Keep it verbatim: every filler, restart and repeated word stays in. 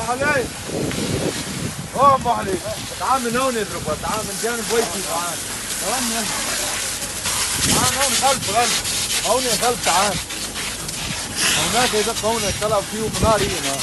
علي. اوه، ابو علي. تعال من هون اضربه، تعال من جانب وجهي، تعال. تعال من هون. تعال هون خلف، خلف. هون خلف، تعال. هناك اذا هون طلع فيه نار هنا.